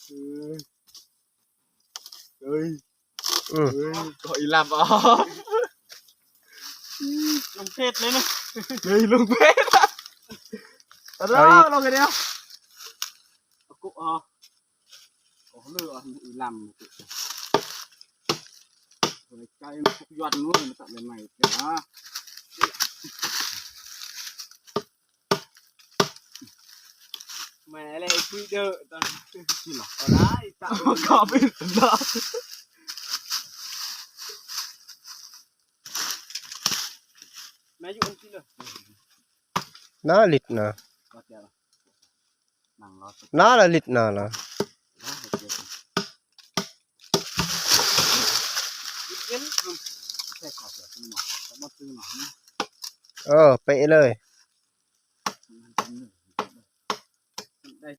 ເອີຍ ເອີຍ ອືມ ເອີຍ ກໍອີລຳອອກ ລົງເພດເລີຍນະ ເລີຍລົງເພດ ເອົາ ເອົາອີກ ລົງກັນດຽວ ເອົາກຸອອກ ໂອ້ ເລືອດອີລຳ ໃຈຍອດມື້ມາຕັດໃໝ່ໆ ຈ້າ ແມ່ເລີຍຄຸຍເດີ ຕອນນີ້ລະ ກໍໄດ້ ຕາມກໍເປັນດອກ ແມ່ຢູ່ອັນທີ່ເລີຍ ໜ້າລິດນະ ກໍແຈ ນັ່ງລໍ ນາລະລິດນາລະ ເອີ ເປະເລີຍ.